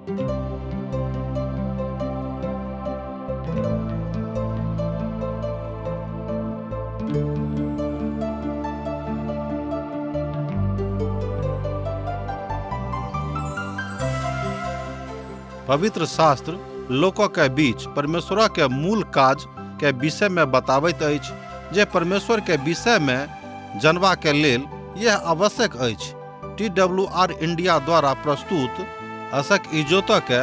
पवित्र शास्त्र लोक के बीच परमेश्वर के मूल काज के विषय में बताबैत अछि जे परमेश्वर के विषय में जनबा के लेल यह आवश्यक अछि। टी डब्ल्यू आर इंडिया द्वारा प्रस्तुत असक इजोत के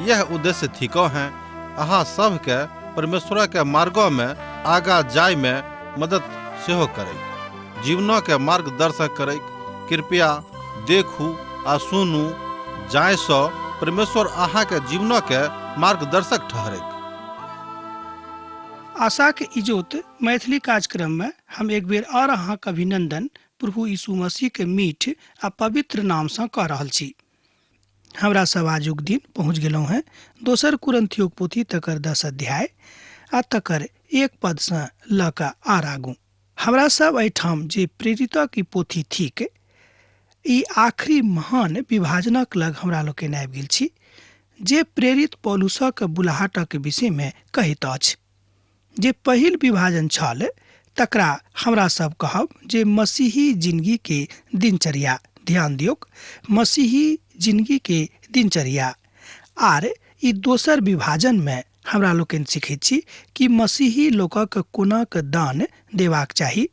यह उद्देश्य थिको हैं अहाँ सब के परमेश्वर के मार्गो में आगा जाय में मदद सेहो करैक, जीवनो के मार्गदर्शक करैक। कृपया देखू आ सुनू जाय सँ परमेश्वर अहाँ के जीवनो के मार्गदर्शक ठहरैक। आशाक इजोत मैथिली कार्यक्रम में हम एक बेर और अहाँक अभिनंदन प्रभु यीशु मसीह के मीठ आ पवित्र नाम सँ कऽ रहल छी। हमरा सब आजुक दिन पहुँच गेलहुँ हेँ दोसर कुरन्थियोक पोथी तकर 10 अध्याय आ तकर 1 पद सँ लऽ कऽ आर आगू। हमरा सब एहिठाम जे प्रेरितक ई पोथी थिक, ई आखिरी महान विभाजनक लग हमरा लोकनि आबि गेल छी, जे प्रेरित पौलुसक बुलाहटक विषय मे कहैत अछि। जे पहिल विभाजन छल तकरा हमरा सब कहब जे मसीही जिंदगी के दिनचर्या। ध्यान दियौक, मसीही जिंदगी के दिनचर्या। आर ई दोसर विभाजन मे हमरा लोकनि सीखैत छी कि मसीही लोकक कोनाक दान देबाक चाही।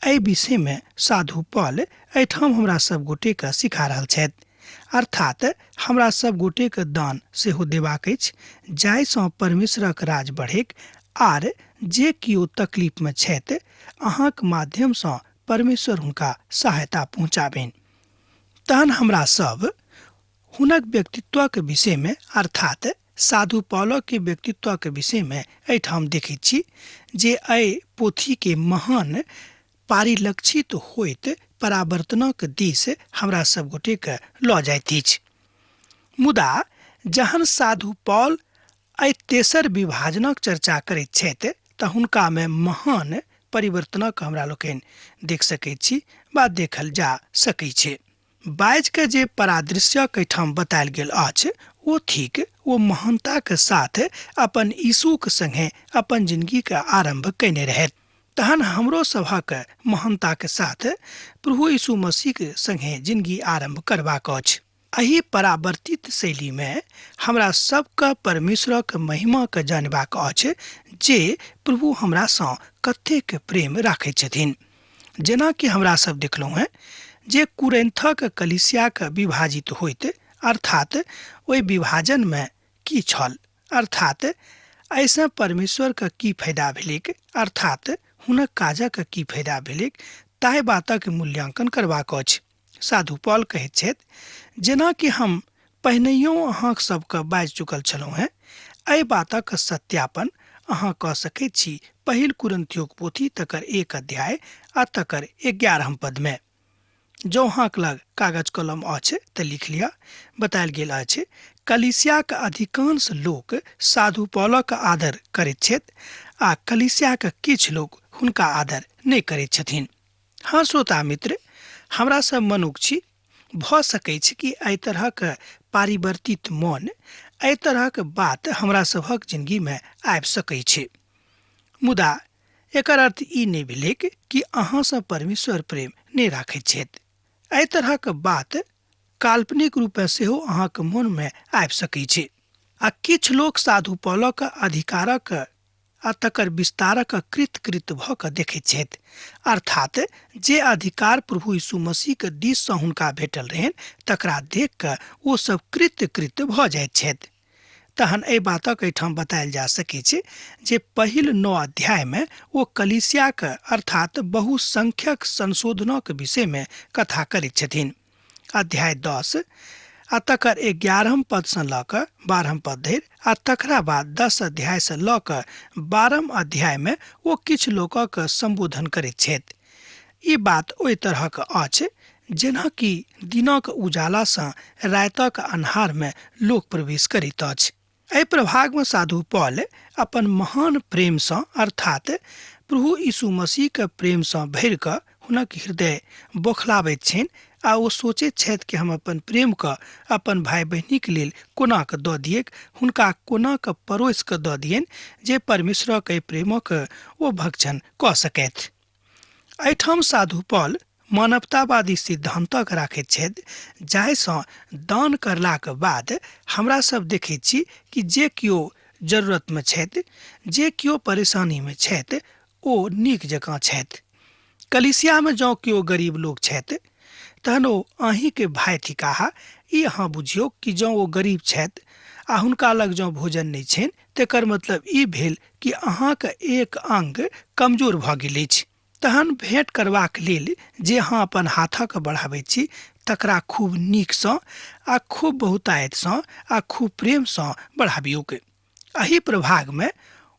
एहि विषय मे साधु पॉल एहिठाम हमरा सब गोटे के सिखा रहल छथि। अर्थात हमरा सब गोटे के दान सेहो देबाक अछि, जाहि सँ परमेश्वरक राज बढ़ैक आर जे कियो तकलीफ मे छथि अहाँक माध्यम सँ परमेश्वर हुनका सहायता पहुँचाबनि। तहन हमरा सब हुनक व्यक्तित्वक विषय मे अर्थात साधु पॉलक के व्यक्तित्वक विषय मे एहिठाम देखैत छी जे एहि पोथी के महान पारिलक्षित होइत परावर्तनक दिस हमरा सब गोटे के लऽ जाइत अछि। मुदा जहन साधु पॉल एहि तेसर विभाजनक चर्चा करैत छथि तऽ हुनका मे महान परिवर्तनक हमरा लोकनि देख सकैत छी वा देखल जा सकैत छै। बाजि के जे परादृश्यक एहिठाम बतायल गेल अछि ओ थिक ओ महानताक साथ अपन यीशुक संगे अपन जिंदगीक आरंभ कयने रहथि। तहन हमरो सभक महानताक साथ प्रभु यीशु मसीहक संगे जिंदगी आरंभ करबाक अछि। एहि परावर्तित शैली मे हमरा सबके परमेश्वरक महिमा के जानबाक अछि जे प्रभु हमरा सँ कतेक प्रेम राखैत छथिन। जेना कि हमरा सब देखलहुँ हेँ जे कुरिन्थक कलीसियाक विभाजित होइत, अर्थात ओहि विभाजन मे की छल, अर्थात एहिसँ परमेश्वरके की फायदा भेलैक, अर्थात हुनक काजक की फायदा भेलैक, ताहि बातक मूल्यांकन करबाक अछि। साधु पॉल कहैत छथि, जेना कि हम पहिनहियो अहाँ सबके बाजि चुकल छलहुँ हेँ, एहि बातक सत्यापन अहाँ कऽ सकैत छी पहिल कुरिन्थियोक पोथी तकर 1 अध्याय आ तकर 11 पदमे। जँ अहाँक लग कागज कलम अछि तऽ लिख लिअ। बतायल गेल अछि, कलीसियाक अधिकांश लोक साधु पॉलक आदर करैत छथि आ कलीसियाक किछु लोक हुनका आदर नहि करैत छथिन। हाँ श्रोता मित्र, हमरा सब मनुख छी, भऽ सकैछ कि एहि तरहक पारिवर्तित मन, एहि तरहक बात हमरा सभक जिंदगी मे आबि सकैछ। मुदा एकर अर्थ ई नहि भेलैक कि अहाँ सँ परमेश्वर प्रेम नहि राखैत छथि। एहि तरहक बात काल्पनिक रूपेँ सेहो अहाँक मन मे आबि सकैछ। आ किछु लोक साधु पौलक अधिकारक आ तकर विस्तारक कृत-कृत भऽ कऽ देखैत छथि। अर्थात जे अधिकार प्रभु यीशु मसीहक दिस सँ हुनका भेटल रहनि तकरा देख कऽ ओ सब कृत-कृत भऽ जाइत छथि। तहन एहि बातक एहिठाम बतायल जा सकैछ जे पहिल 9 अध्याय मे ओ कलीसियाक अर्थात बहुसंख्यक संशोधनक विषय मे कथा करैत छथिन। अध्याय 10 आ तकर 11 पद सँ लऽ कऽ 12 पद धरि आ तकरा बाद 10 अध्याय सँ लऽ कऽ 12 अध्याय मे ओ किछु लोकक संबोधन करैत छथि। ई बात ओहि तरहक अछि जेना कि दिनक उजाला सँ रातिक अन्हार मे लोक प्रवेश करैत अछि। एहि प्रभाग मे साधु पॉल अपन महान प्रेम सँ अर्थात प्रभु यीशु मसीह के प्रेम सँ भरि कऽ हुनक हृदय बौखलाबैत छनि आ ओ सोचैत छथि कि हम अपन प्रेमके अपन भाय बहिनीके लेल कोना कऽ दऽ दियैक, हुनका कोना कऽ परोसि कऽ दऽ दियनि जे परमेश्वरक एहि प्रेमक ओ भक्षण कऽ सकथि। एहिठाम साधु पॉल मानवतावादी सिद्धान्तक राखैत छथि, जाहिसँ दान करलाक बाद हमरा सब देखैत छी कि जे केओ जरूरतमे छथि, जे केओ परेशानीमे छथि, ओ नीक जकाँ छथि। कलिसियामे जँ केओ गरीब लोक छथि तहन ओ अहीँके भाय थिकाह। ई अहाँ बुझियौ कि जँ ओ गरीब छथि आ हुनका लग जँ भोजन नहि छनि तेकर मतलब ई भेल कि अहाँके एक अंग कमजोर भऽ गेल अछि। तहन भेंट करबाक लेल जे अहाँ अपन हाथक बढ़ाबैत छी तकरा खूब नीकसँ आ खूब बहुतायतसँ आ खूब प्रेमसँ बढ़ाबियौक। एहि प्रभागमे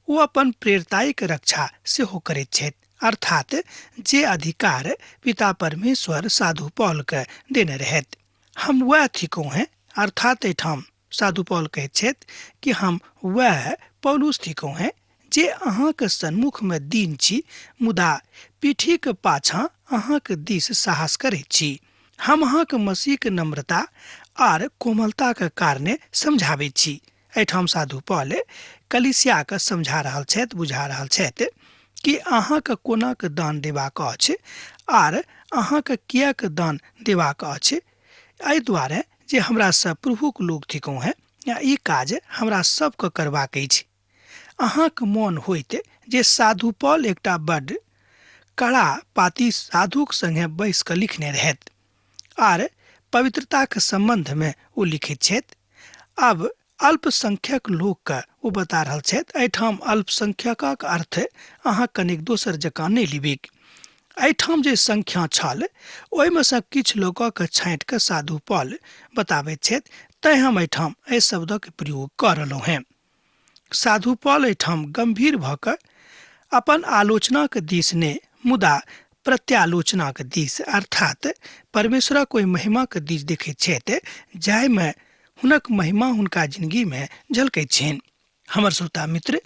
ओ अपन प्रेरताइक रक्षा सेहो करैत छथि, अर्थात जे अधिकार पिता परमेश्वर साधु पॉलके देने रहथि। हम वएह थिकहुँ हैं, अर्थात एहिठाम साधु पॉल कहैत छथि कि हम वएह पौलुस थिकहुँ हैं जे अहाँके सन्मुखमे दीन छी, मुदा पीठीक पाछाँ अहाँके दिस साहस करैत छी। हम अहाँके मसीहके नम्रता आर कोमलताके कारणे समझाबैत छी। एहिठाम साधु पॉल कलिसियाके समझा रहल छथि, बुझा रहल छथि कि अहाँके कोना के दान देबाक अछि आर अहाँके किएक दान देबाक अछि। एहि दुआरे जे हमरा सब प्रभुक लोक थिकहुँ हैं, ई काज हमरा सबके करबाक अछि। अहाँके मोन होइत जे साधु पॉल एकटा बड्ड कड़ा पाती साधुक संगे बैस कऽ लिखने रहथि आर पवित्रताक सम्बन्धमे ओ लिखैत छथि। आब अल्पसंख्यक लोकके ओ बता रहल छथि। एहिठाम अल्पसंख्यकक अर्थ अहाँ कनेक दोसर जकाँ नहि लिबिक। एहिठाम जे संख्या छल ओहिमे सँ किछु लोकके छाँटि कऽ साधु पॉल बताबैत छथि, तैं हम एहिठाम एहि शब्दक प्रयोग कऽ रहलहुँ हेँ। साधु पॉल एहिठाम गंभीर भऽ कऽ अपन आलोचनाक दिस ने, मुदा प्रत्यालोचनाक दिस, अर्थात परमेश्वरक ओहि महिमाक दिस देखैत छथि जाहिमे हुनक महिमा हुनका जिंदगीमे झलकैत छनि। हमर श्रोता मित्र,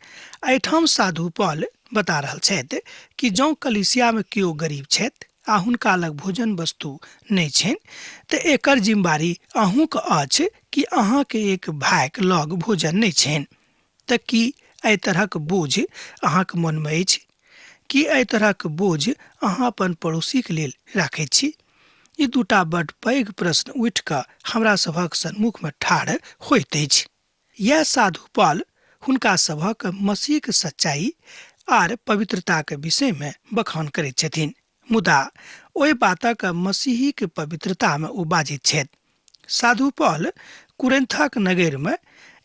एहिठाम साधु पॉल बता रहल छथि कि जँ कलिसियामे केओ गरीब छथि आ हुनका लग भोजन वस्तु नहि छनि तऽ एकर जिम्मेवारी अहूँके अछि कि अहाँके एक भाइक लग भोजन नहि छनि। तऽ की एहि तरहक बोझ अहाँके मनमे अछि? की एहि तरहक बोझ अहाँ अपन पड़ोसीके लेल राखैत छी? ई दूटा बड्ड पैघ प्रश्न उठि कऽ हमरा सभक सन्मुखमे ठाढ़ होइत अछि। यैह साधु पॉल हुनका सभक मसीहक सच्चाई आर पवित्रताक विषयमे बखान करैत छथिन, मुदा ओहि बातक मसीहीक पवित्रतामे ओ बाजैत छथि। साधु पॉल कुरिन्थक नगरमे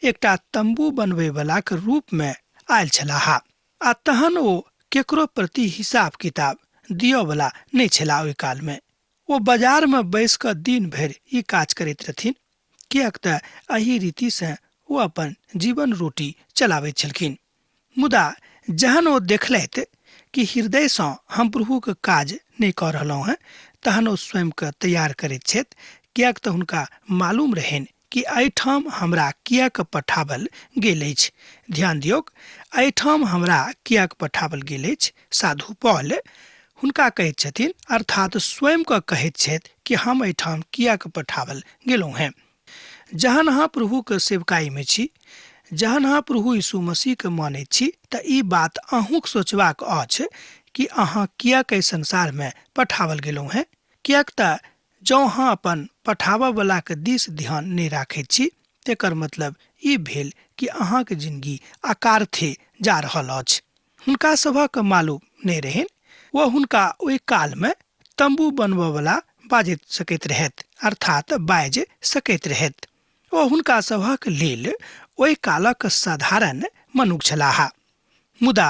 एकटा तम्बू बनबैवलाक रूपमे आयल छलाह आ तहन ओ केकरो प्रति हिसाब किताब दिअवला नहि छलाह। ओहि कालमे ओ बाजारमे बैस कऽ दिन भरि ई काज करैत रहथिन, किएक तऽ एहि रीतिसँ ओ अपन जीवन रोटी चलाबैत छलखिन। मुदा जहन ओ देखलथि कि हृदयसँ हम प्रभुके काज नहि कऽ रहलहुँ हेँ, तहन ओ स्वयंके तैयार करैत छथि, किएक तऽ हुनका मालूम रहनि कि एहिठाम हमरा किएक पठाबल गेल अछि। ध्यान दियौक, एहिठाम हमरा किएक पठाबल गेल अछि। साधु पॉल हुनका कहैत छथिन, अर्थात स्वयंके कहैत छथि कि हम एहिठाम किएक पठाबल गेलहुँ हेँ। जहन अहाँ प्रभुके सेवकाईमे छी, जहन अहाँ प्रभु यीशु मसीहके मानैत छी, तऽ ई बात अहूँक सोचबाक अछि कि अहाँ किएक एहि संसारमे पठाबल गेलहुँ हेँ। किएक तऽ जँ अहाँ अपन पठाबऽवलाके दिस ध्यान नहि राखैत छी, तेकर मतलब ई भेल कि अहाँके जिनगी अकार्थे जा रहल अछि। हुनका सभक मालूम नहि रहनि। ओ हुनका ओहि कालमे तम्बू बनबऽवला बाजि सकैत रहथि, अर्थात बाजि सकैत रहथि। ओ हुनका सभक लेल ओहि कालक साधारण मनुख छलाह। मुदा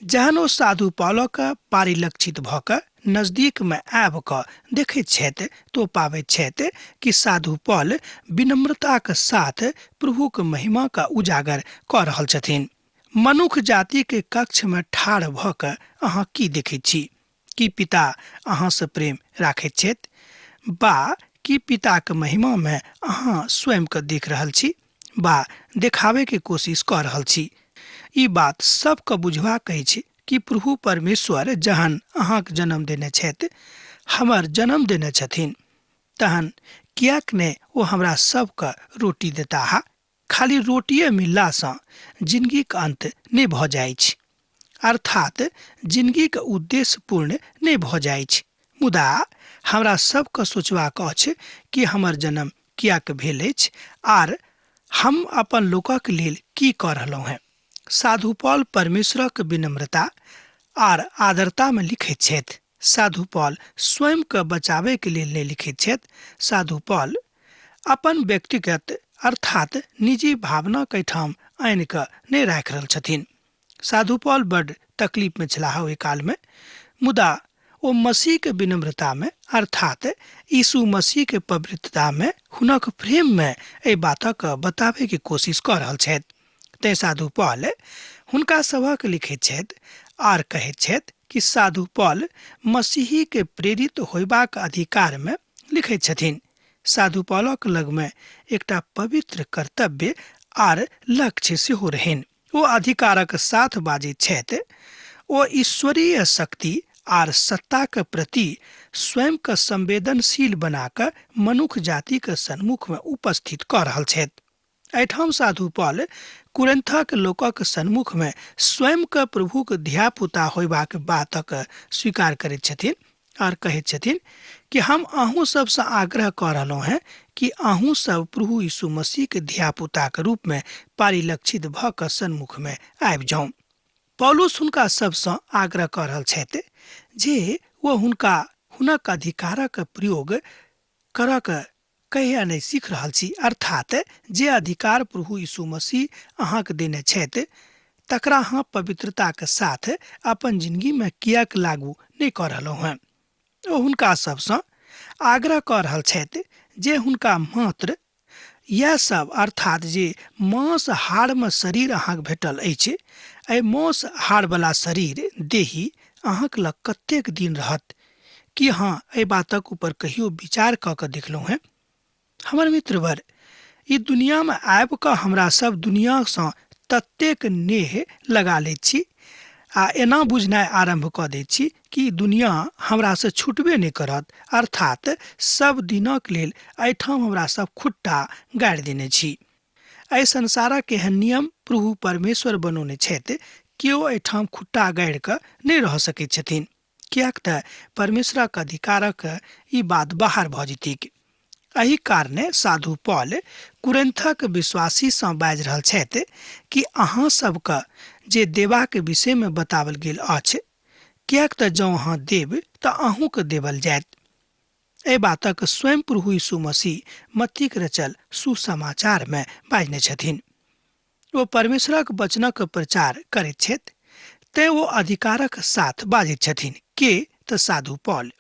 जहन ओ साधु पॉलक पारिलक्षित भऽ कऽ नजदीकमे आबि कऽ देखैत छथि तऽ ओ पाबैत छथि कि साधु पॉल विनम्रताक साथ प्रभुक महिमाक उजागर कऽ रहल छथिन। मनुख जातिके कक्षमे ठाढ़ भऽ कऽ अहाँ की देखैत छी? की पिता अहाँसँ प्रेम राखैत छथि? बा की पिताक महिमामे अहाँ स्वयंके देख रहल छी बा देखाबैके कोशिश कऽ रहल छी? ई बात सबके बुझबाक अछि कि प्रभु परमेश्वर जहन अहाँक जन्म देने छथि, हमर जन्म देने छथिन, तहन किएक ने ओ हमरा सबके रोटी देताह? खाली रोटिए मिललासँ जिनगीक अन्त नहि भऽ जाइछ, अर्थात जिनगीक उद्देश्य पूर्ण नहि भऽ जाइछ। मुदा हमरा सबके सोचबाक अछि कि हमर जन्म किएक भेल अछि आर हम अपन लोकक लेल की कऽ रहलहुँ हेँ। साधु पॉल परमेश्वरक विनम्रता आर आदरता में लिखैत छथि। साधु पॉल स्वयं के बचाबै के लेल नहि लिखैत छथि। साधु पॉल अपन व्यक्तिगत अर्थात निजी भावना के ठाम आनि कऽ नहि राखि रहल छथिन। साधु पॉल बड तकलीफ में छलाह ओहि काल में, मुदा ओ मसीह के विनम्रता में अर्थात यीशु मसीह के पवित्रता में हुनक प्रेम में एहि बातक बताबै के कोशिश कऽ रहल छथि। तें साधु पॉल हुनका सभक लिखैत छथि आर कहैत छथि कि साधु पॉल मसीही के प्रेरित होयबाक अधिकार में लिखैत छथिन। साधु पॉलक लगमे एकटा पवित्र कर्तव्य आर लक्ष्य सेहो रहनि। ओ अधिकारक साथ बाजैत छथि। ओ ईश्वरीय शक्ति आर सत्ताक प्रति स्वयं के संवेदनशील बना कऽ मनुख जातिक सन्मुख में उपस्थित कऽ रहल छथि। एहिठाम साधु पॉल कुरिन्थक लोकक सन्मुख में स्वयं के प्रभुक धियापुता होयबाक बातक स्वीकार करैत छथिन आर कहैत छथिन कि हम अहूँ सबसँ आग्रह कऽ रहलहुँ हेँ कि अहूँ सब प्रभु यीशु मसीह के धियापुताक रूप में परिलक्षित भऽ कऽ सन्मुख में आबि जाउ। पौलुस हुनका सबसँ आग्रह कऽ रहल छथि जे ओ हुनका हुनक अधिकारक प्रयोग करक कहिया नहि सीख रहल छी, अर्थात जे अधिकार प्रभु यीशु मसीह अहाँके देने छथि तकरा अहाँ पवित्रताक साथ अपन जिंदगी में किएक लागू नहि कऽ रहलहुँ हेँ। ओ हुनका सबसँ आग्रह कऽ रहल छथि जे हुनका मात्र इएह सब अर्थात जे मांस हाड़मे शरीर अहाँके भेटल अछि, एहि मांस हाड़वला शरीर देही अहाँके लग कतेक दिन रहत? की अहाँ एहि बातक ऊपर कहियो विचार कऽ कऽ देखलहुँ हेँ? हमर मित्रवर, ई दुनियामे आबि कऽ हमरा सब दुनियासँ ततेक नेह लगा लैत छी आ एना बुझनाइ आरम्भ कऽ दैत छी कि दुनिया हमरासँ छुटबे नहि करत, अर्थात सब दिनक लेल एहिठाम हमरा सब खुट्टा गाड़ि देने छी। एहि संसारक एहन नियम प्रभु परमेश्वर बनौने छथि, केओ एहिठाम खुट्टा गाड़ि कऽ नहि रह सकैत छथिन, किएक तऽ परमेश्वरक अधिकारक ई बात बाहर भऽ जेतीक। एहि कारणे साधु पॉल कुरिन्थक विश्वासीसँ बाजि रहल छथि कि अहाँ सबके जे देबाक विषयमे बताओल गेल अछि, किएक तऽ जँ अहाँ देब तऽ अहूँके देबल जायत। एहि बातक स्वयं प्रभु यीशु मसीह मत्तीक रचल सुसमाचारमे बाजने छथिन। ओ परमेश्वरक वचनक प्रचार करैत छथि, तें ओ अधिकारक साथ बाजैत छथिन। के? तऽ साधु पॉल।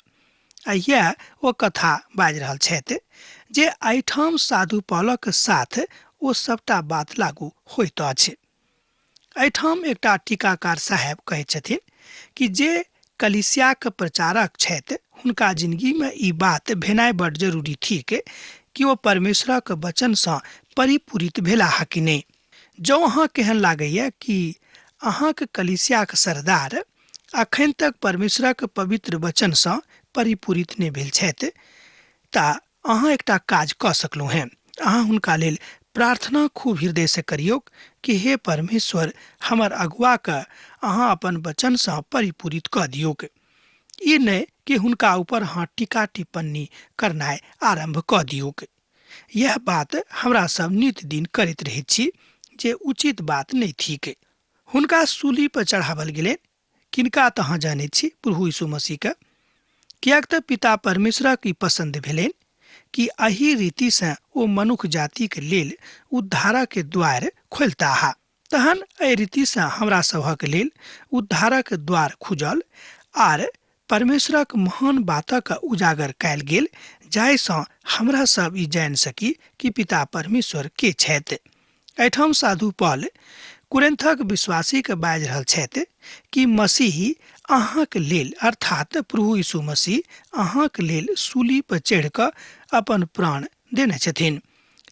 आ इएह ओ कथा बाजि रहल छथि जे एहिठाम साधु पॉलक साथ ओ सबटा बात लागू होइत अछि। एहिठाम एकटा टीकाकार साहेब कहैत छथिन कि जे कलीसियाक प्रचारक छथि हुनका जिंदगीमे ई बात भेनाइ बड जरूरी थिक कि ओ परमेश्वरक वचनसँ परिपूरित भेलाह कि नहि। जँ अहाँ केहन लागैए कि अहाँक कलीसियाक सरदार अखन तक परमेश्वरक पवित्र वचनसँ परिपूरित नहि भेल छथि, तऽ अहाँ एकटा काज कऽ सकलहुँ हेँ। अहाँ हुनका लेल प्रार्थना खूब हृदयसँ करियौक कि हे परमेश्वर, हमर अगुआके अहाँ अपन वचनसँ परिपूरित कऽ दियौक। ई नहि कि हुनका ऊपर अहाँ टीका टिप्पणी करनाइ आरम्भ कऽ दियौक। यैह बात हमरा सब नित दिन करैत रहैत छी जे उचित बात नहि थिक। हुनका सूली पर चढ़ावल गेलनि। किनका तऽ अहाँ जानैत छी? प्रभु यीशु मसीहके। किएक तऽ पिता परमेश्वरक ई पसन्द भेलनि कि एहि रीतिसँ ओ मनुख जातिक लेल उद्धारक द्वार खोलताह। तहन एहि रीतिसँ हमरा सभक लेल उद्धारक द्वार खुजल आर परमेश्वरक महान बातक उजागर कयल गेल, जाहिसँ हमरा सब ई जानि सकी कि पिता परमेश्वर के छथि। एहिठाम साधु पॉल कुरिन्थक विश्वासीके बाजि रहल छथि कि मसीह अहाँक लेल अर्थात प्रभु यीशु मसीह अहाँक लेल सूली पर चढ़ि कऽ अपन प्राण देने छथिन।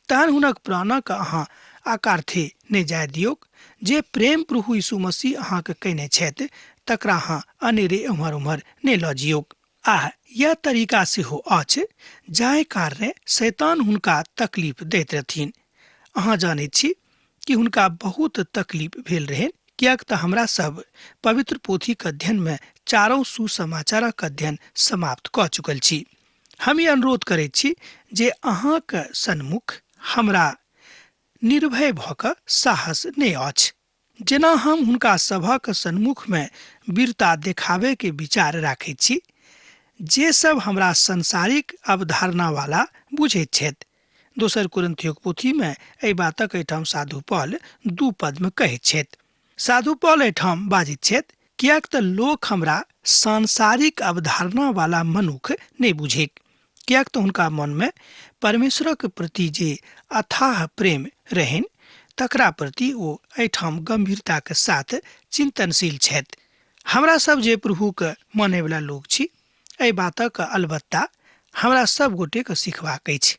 तहन हुनक प्राणक अहाँ आकार्थे नहि जाय दियौक। जे प्रेम प्रभु यीशु मसीह अहाँके कयने छथि तकरा अहाँ अनेरे एम्हर ओम्हर नहि लऽ जियौक। आ यह तरीका सेहो अछि जाहि कारणे शैतान हुनका तकलीफ दैत रहथिन। अहाँ जानैत छी कि हुनका बहुत तकलीफ भेल रहनि, किएक तऽ हमरा सब पवित्र पोथीक अध्ययन में चारो सुसमाचारक अध्ययन समाप्त कऽ चुकल छी। हम ई अनुरोध करैत छी जे अहाँक सन्मुख हमरा निर्भय भऽ कऽ साहस नहि अछि, जेना हम हुनका सभक सन्मुख में वीरता देखाबे के विचार राखैत छी, जे सब हमरा सांसारिक अवधारणा वाला बुझैत छथि। दोसर कुरिन्थियोक पोथी में एहि बातक एहिठाम साधु पॉल 2 पद में कहैत छथि। साधु पॉल एहिठाम बाजैत छथि, किएक तऽ लोक हमरा सांसारिक अवधारणा वाला मनुख नहि बुझैक, किएक तऽ हुनका मन में परमेश्वरक प्रति जे अथाह प्रेम रहनि तकरा प्रति ओ एहिठाम गंभीरता के साथ चिंतनशील छथि। हमरा सब जे प्रभुके मानैवला लोक छी, एहि बातक अलबत्ता हमरा सब गोटेके सीखबाक अछि।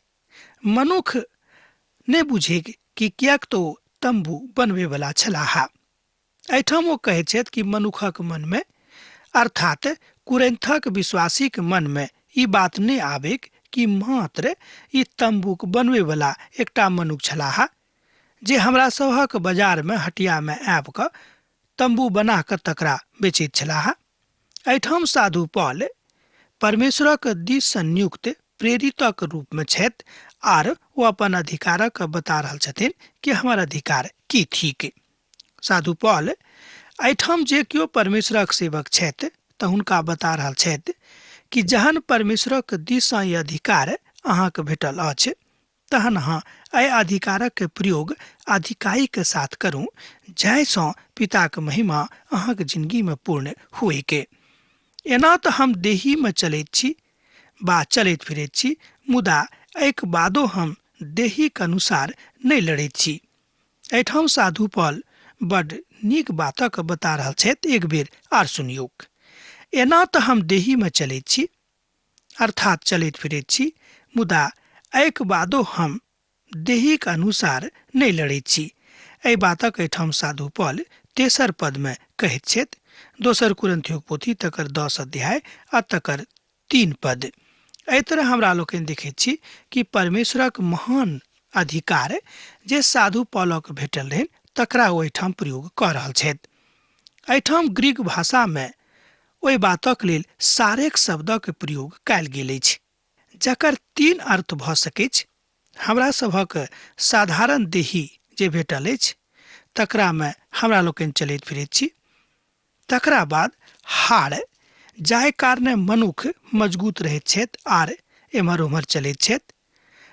मनुख नहि बुझैक कि किएक तऽ ओ तम्बू बनबैवला छलाह। एहिठाम ओ कहैत छथि कि मनुखक मनमे, अर्थात कुरिन्थक विश्वासीक मनमे ई बात नहि आबैक कि मात्र ई तम्बूक बनबैवला एकटा मनुख छलाह जे हमरा सभक बाजारमे हटियामे आबि कऽ तम्बू बना कऽ तकरा बेचैत छलाह। एहिठाम साधु पॉल परमेश्वरक दिससँ नियुक्त प्रेरितक रूपमे छथि आर ओ अपन अधिकारक बता रहल छथिन कि हमर अधिकार की थिक। साधु पॉल एहिठाम जे केओ परमेश्वरक सेवक छथि तऽ हुनका बता रहल छथि कि जहन परमेश्वरक दिससँ ई अधिकार अहाँके भेटल अछि तहन अहाँ एहि अधिकारक प्रयोग अधिकारीक साथ करू, जाहिसँ पिताक महिमा अहाँक जिंदगीमे पूर्ण हुएके। एना तऽ हम देहीमे चलैत छी बा चलैत फिरैत छी, मुदा एहिक बादो हम देहीक अनुसार नहि लड़ैत छी। एहिठाम साधु पॉल बड नीक बातक बता रहल छथि, एक बेर आर सुनियौक। एना तऽ हम देहीमे चलैत छी, अर्थात चलैत फिरैत छी, मुदा एहिक बादो हम देहीक अनुसार नहि लड़ैत छी। एहि बातक एहिठाम साधु पॉल तेसर पदमे कहैत छथि। दोसर कुरिन्थियोक पोथी तकर 10 अध्याय आ तकर 3 पद। एहि तरह हमरा लोकनि देखैत छी कि परमेश्वरक महान अधिकार जे साधु पॉलक भेटल रहनि तकरा ओ एहिठाम प्रयोग कऽ रहल छथि। एहिठाम ग्रीक भाषामे ओहि बातक लेल सारेक शब्दक प्रयोग कयल गेल अछि, जकर 3 अर्थ भऽ सकैछ। हमरा सभक साधारण देही जे भेटल अछि तकरामे हमरा लोकनि चलैत फिरैत छी। तकरा बाद हाड़, जाहि कारणे मनुख मजगूत रहैत छथि आर एम्हर ओम्हर चलैत छथि।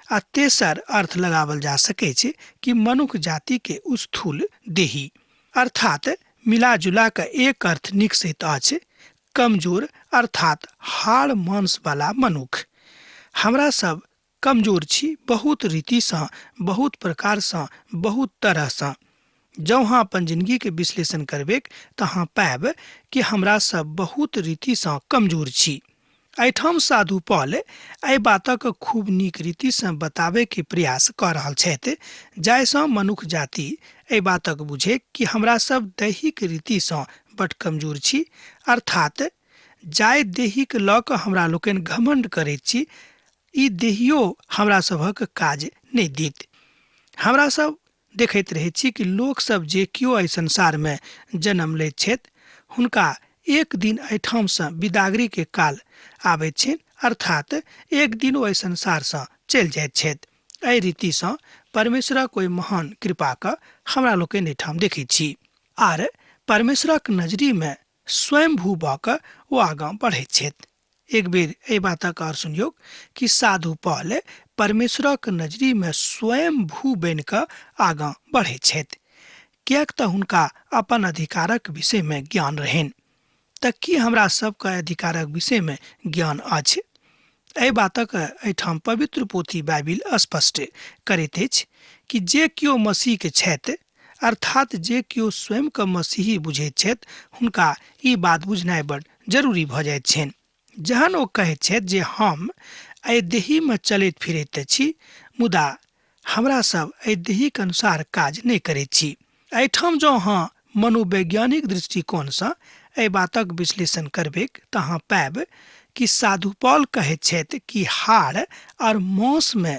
आ तेसर अर्थ लगावल जा सकैछ कि मनुख जाति के स्थूल देही, अर्थात मिला जुला कऽ एक अर्थ निकसैत अछि कमजोर, अर्थात हाड़ मांस वाला मनुख। हमरा सब कमजोर छी बहुत रीतिसँ, बहुत प्रकारसँ, बहुत तरहसँ। जँ अहाँ अपन जिंदगीके विश्लेषण करबेक तऽ अहाँ पायब कि हमरा सब बहुत रीतिसँ कमजोर छी। एहिठाम साधु पॉल एहि बातक खूब नीक रीतिसँ बताबैके प्रयास कऽ रहल छथि, जाहिसँ मनुख जाति एहि बातक बुझे कि हमरा सब दैहिक रीतिसँ बड कमजोर छी, अर्थात जाहि देहीक लऽ कऽ हमरा लोकनि घमंड करैत छी ई देहियो हमरा सभक काज नहि देत। हमरा सब देखैत रहैत छी कि लोकसब जे केओ एहि संसारमे जन्म लैत छथि हुनका एक दिन एहिठामसँ विदागरीके काल आबैत छनि, अर्थात एक दिन ओ एहि संसारसँ चलि जाइत छथि। एहि रीतिसँ परमेश्वरक ओहि महान कृपाके हमरा लोकनि एहिठाम देखैत छी आर परमेश्वरक नजरीमे स्वयंभू भऽ कऽ ओ आगाँ बढ़ैत छथि। एक बेर एहि बातक आओर सुनियौक कि साधु पॉल परमेश्वरक नजरीमे स्वयंभू बनि कऽ आगाँ बढ़ैत छथि, किएक तऽ हुनका अपन अधिकारक विषयमे ज्ञान रहनि। तऽ की हमरा सबके अधिकारक विषयमे ज्ञान अछि? एहि बातक एहिठाम पवित्र पोथी बाइबिल स्पष्ट करैत अछि कि जे केओ मसीहके छथि, अर्थात जे केओ स्वयंके मसीही बुझैत छथि, हुनका ई बात बुझनाइ बड जरूरी भऽ जाइत छनि। जहन ओ कहैत छथि जे हम एहि देहीमे चलैत फिरैत छी, मुदा हमरा सब एहि देहीक अनुसार काज नहि करैत छी। एहिठाम जँ अहाँ मनोवैज्ञानिक दृष्टिकोणसँ एहि बातक विश्लेषण करबैक तऽ अहाँ पायब कि साधु पॉल कहैत छथि कि हाड़ और मांसमे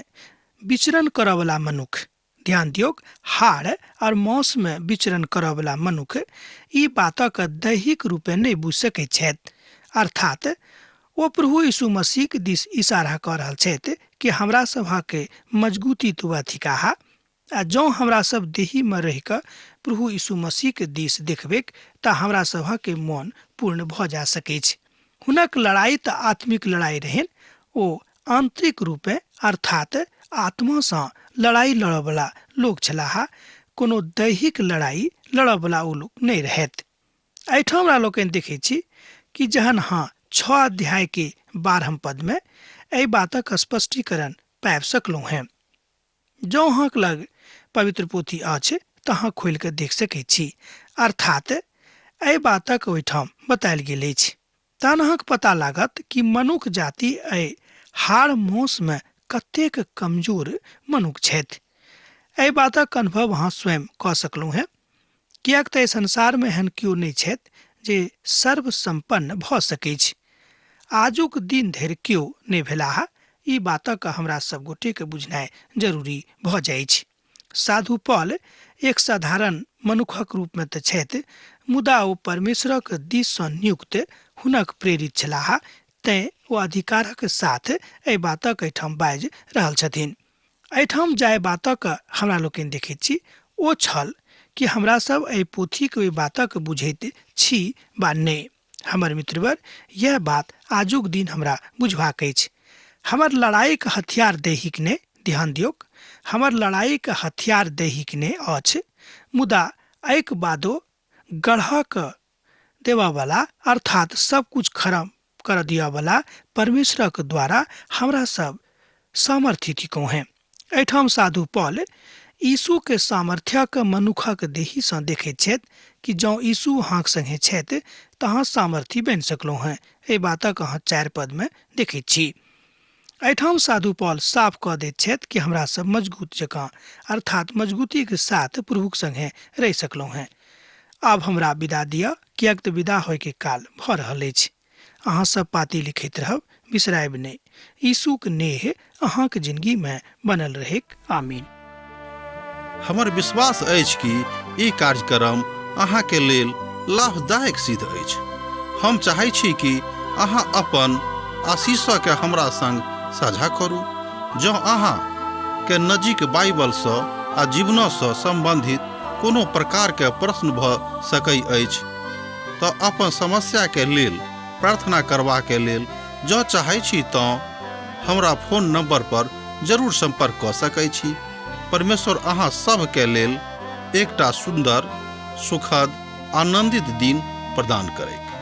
विचरण करऽवला मनुख, ध्यान दियौक, हाड़ और मांसमे विचरण करऽवला मनुख ई बातक दैहिक रूपे नहि बुझि सकैत छथि। अर्थात ओ प्रभु यीशु मसीहक दिस इशारा कऽ रहल छथि कि हमरा सभक मजगूती तऽ वएह थिकाह, आ जँ हमरा सब देहीमे रहि कऽ प्रभु यीशु मसीहक दिस देखबैक तऽ हमरा सभक मोन पूर्ण भऽ जा सकैछ। हुनक लड़ाइ तऽ आत्मिक लड़ाइ रहनि, ओ आंतरिक रूपे अर्थात आत्मासँ लड़ाइ लड़ऽवला लोक छलाह, कोनो दैहिक लड़ाइ लड़ऽवला ओ लोक नहि रहथि। एहिठाम हमरा लोकनि देखै छी कि जहन अहाँ 6 अध्याय के 12 पदमे एहि बातक स्पष्टीकरण पाबि सकलहुँ हेँ। जँ अहाँक लग पवित्र पोथी अछि तऽ अहाँ खोलि कऽ देख सकैत छी। अर्थात एहि बातक ओहिठाम बतायल गेल अछि। तहन अहाँक पता लागत कि मनुख जाति एहि हाड़ मांसमे कतेक कमजोर मनुख छथि। एहि बातक अनुभव अहाँ स्वयं कऽ सकलहुँ हेँ, किएक तऽ एहि संसारमे एहन केओ नहि छथि जे सर्वसम्पन्न भऽ सकैछ। आजुक दिन धरि केओ नहि भेलाह, ई बातक हमरा सब गोटेके बुझनाइ जरूरी भऽ जाइछ। साधु पॉल एक साधारण मनुखक रूपमे तऽ छथि, मुदा ओ परमेश्वरक दिससँ नियुक्त हुनक प्रेरित छलाह, तेँ ओ अधिकारक साथ एहि बातक एहिठाम बाजि रहल छथिन। एहिठाम जाहि बातक हमरा लोकनि देखैत छी ओ छल कि हमरा सब एहि पोथीक ओहि बातक बुझैत छी वा नहि। हमर मित्रवर, यह बात आजुक दिन हमरा बुझबाक अछि। हमर लड़ाईक हथियार दैहिक नहि, ध्यान दियौक, हमर लड़ाईक हथियार दैहिक नहि अछि, मुदा एहिक बादो गढ़क देबऽवला अर्थात सब कुछ खरम कर दियऽवला परमेश्वरक द्वारा हमरा सब सामर्थ्य थिकहुँ हेँ। एहिठाम साधु पॉल यीशुके सामर्थ्यक मनुखक देहीसँ देखैत छथि कि जँ यीशु अहाँक संगे छथि तऽ अहाँ सामर्थी बनि सकलहुँ हेँ। एहि बातक अहाँ 4 पदमे देखैत छी। एहिठाम साधु पॉल साफ कऽ दैत छथि कि हमरा सब मजगूत जकाँ अर्थात मजगूतीक साथ प्रभुक संगे रहि सकलहुँ हेँ। आब हमरा विदा दिअ, किएक तऽ विदा होयके काल भऽ रहल अछि। अहाँ सब पाती लिखैत रहब, बिसरायब नहि। यीशुक नेह अहाँक जिनगीमे बनल रहैक। आमीन। हमर विश्वास अछि कि ई कार्यक्रम अहाँके लेल लाभदायक सिद्ध अछि। हम चाहै छी कि अहाँ अपन आशीषके हमरा संग साझा करू। जँ अहाँ के नजीक बाइबलसँ आ जीवनसँ सम्बन्धित कोनो प्रकारके प्रश्न भऽ सकै अछि तऽ अपन समस्याके लेल प्रार्थना करबाके लेल जँ चाहै छी तँ हमरा फोन नंबर पर जरूर संपर्क कऽ सकै छी। परमेश्वर अहाँ सभके लेल एकटा सुन्दर, सुखद, आनंदित दिन प्रदान करैक।